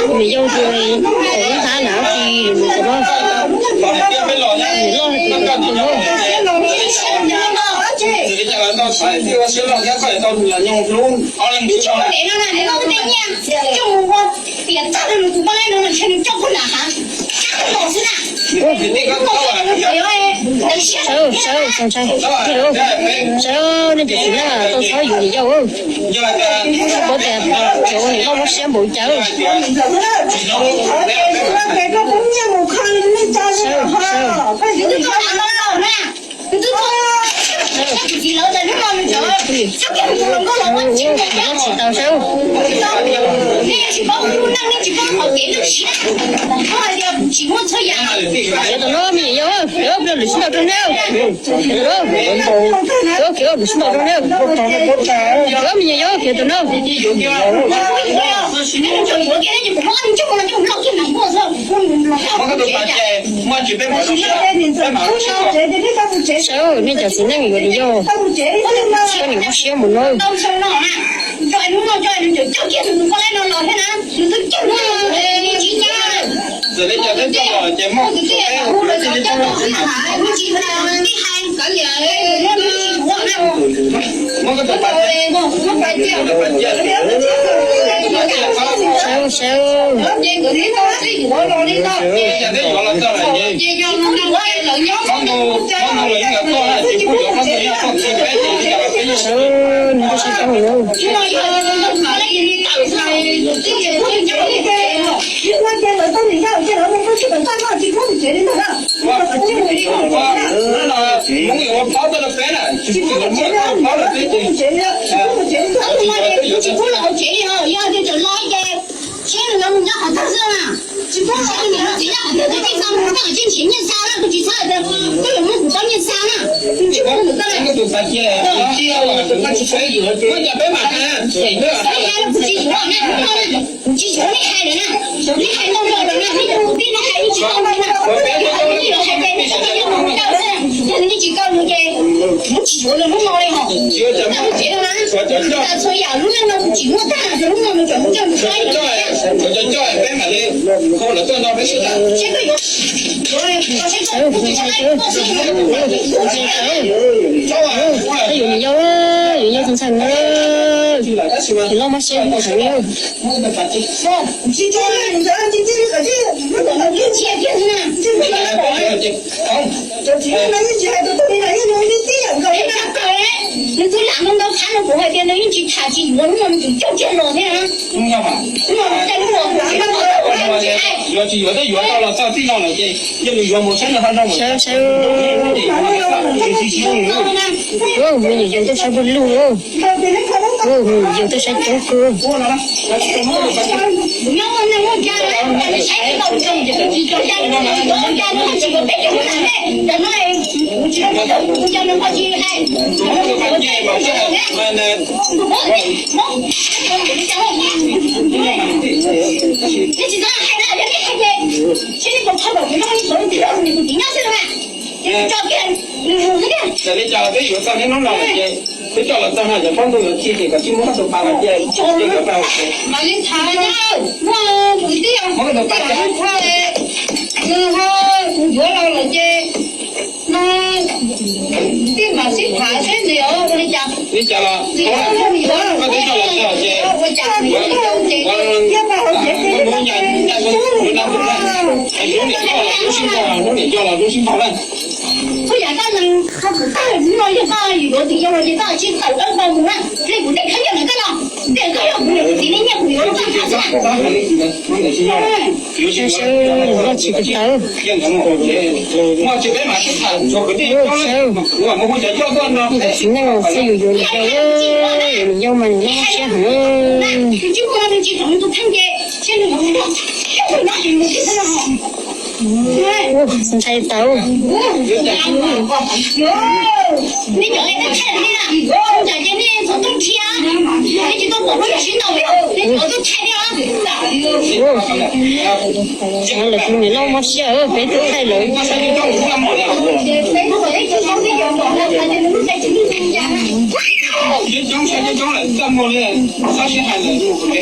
Niam yau tus, tus lub ntab na, tus loj, tus loj. Sawv, sawv, txhob ntshai, sawv, nej cov txiv neej tau txhob yuav niam yau. Paub tias cov ua niam loj mob siab npaum cas. Sawv, sawv. Tsis tau sawv. Khiav tus no me nyuam yau, khiav lwm sib ntaus rau neb. Khiav, khiav lwm sib ntaus rau neb. Khiav me nyuam yau, khiav tus no. Sawv, nej cov txiv neej yuav niam yau, koj niam mob siab mus no. Sawv, sawv. Sawv, nws twb sawv tau lawm. Kuv tsis yuav nej hais lawm na, nej hais tau zoo lawm na, nej tus tij no hais nej tsis tau zoo na, nej yuav hais tias nej tsis tau zoo na, yog nej tsis tau zoo ces kuv tsis yuav nws hnub no li hos. Txhua yam lub neej no kuv tsis muaj tag, lub no nws tseem mus coj nws saib. Seb koj yuav, yuav, yuav, yuav niam yau, yuav yau tus ntxhais na, niam loj mob siab heev. Nws tus lam no ntau qhab no kuv hais tias nws yeej tsis tham tsis yuav, hnub no nws tseem coj kiag los thiab na. Hnub no, hnub no, hnub no, yuav tsis yuav twb yuav tau los txog txij no lawm ces yog nws yuav mus saib nws ho zoo. Sawv, sawv. Ua, me nyuam yaus tuaj saib paj lug. Ua, me nyuam yaus tuaj saib coob kawg. Txawm li cas los twb yuav txog niaj hnub no lawm ces twb coj los txog no, cov pab ntuj yuav txhij ces kom tsis muab tus pab los cia, ces yuav tau. Mam li tham na, muaj kwv tij muab tus pab cia, nws ho kuv yuav los lawm ces no, kwv tij mam sib tham seb nws yuav ua li cas. Li cas los koj twb coj los txog ces ua cas, ua cas, hnub niam coj los lub sib ntaus, hnub niam coj los lub sib ntaus na. Txhua yam koj lees qhov kuv tag no yog koj yuav tus yau los ces koj tsis txaus dawb paug mus na. Li kuv tej khaub ncaws ntawm koj los, tej khaub ncaws kuv niam kuv txiv nej nyiaj kuv yuav rau koj tham xwb na. Sawv sawv, loj tsis tau. Sawv, nej cov txiv neej xwb yus yuav niam yau, yuav niam yau mas nws loj siab heev. Ntshai tau. Lawv tus niam loj mob siab, peb twb thaij lawv. Coob coob, coob coob lawm, koj muaj li, koj sib hais lawm.